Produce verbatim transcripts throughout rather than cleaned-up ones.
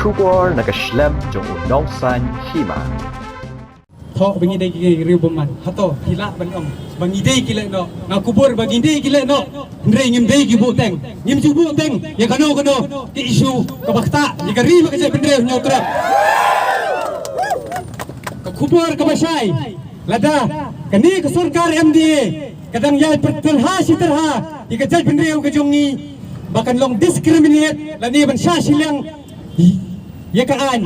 Khubor na ka shlem jong u nongsan hima. Thoh ba ngi dei ki riew bymman. Hato ki lah ban ong ba ngi dei ki leh noh. Nga kubur ba ngi dei ki leh noh. Hynrei ngim dei ki buhteng. Ngim ju buhteng ïa kano kano ki issue kaba ktah ïa ka ri bad ka jaitbynriew Hynñiewtrep. Ka khubor kaba shai, lada kane ka sorkar M D A ka dang ïai pyrtylha shi tyrha ïa ka jaitbynriew ka jong ngi ba kan long discriminate lane ban shah shiliang ïa ka aiñ.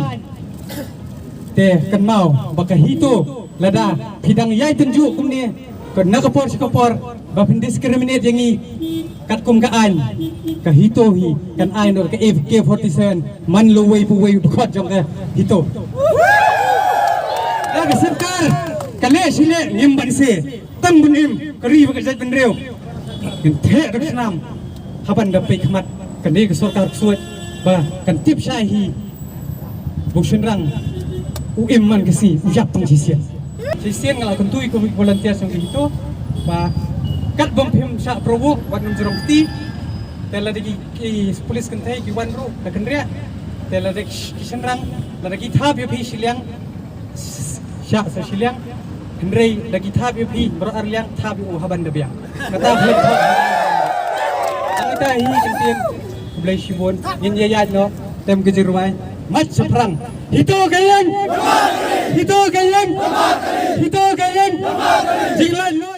Te kynmaw ba ka HITO, lada phi dang ïai tynjuh kumne, ka na ka por sha ka por ba phin discriminate ïa ngi katkum ka aiñ, ka HITO hi kan ai noh ka A K forty-seven man la uwei pa uwei u dkhot jong ka HITO. Ka sorkar ka leh shi leh ngim banse. Tang ban im ka ri bad ka jaitbynriew. Ngin theh da ka snam ha ban da peit khmat kane ka sorkar ksuid ba kan tip shai hi ba u shynrang u im man ka sngi, u ïap tang shisien. Shisien nga la kyntu ïa ki volunteer jong ka HITO ba kat bym phim shah provoke wat ngam jrong kti. Te lada ki, ki police kynthei ki wan ruh da kynriah, te lada ki, ki shynrang lada ki thap ïa phi shiliang, shah sa shiliang. Hynrei da ki thap ïa phi baroh ar liang, thap ïa u ha ban da biang. Kata phi thap. Kata hi kyntien. Khublei shibun. Ngin ïa ïaid noh tem ka jingrwai. Mat shaphrang. HITO ka ïeng. HITO ka ïeng. HITO ka ïeng. Jinglong noh.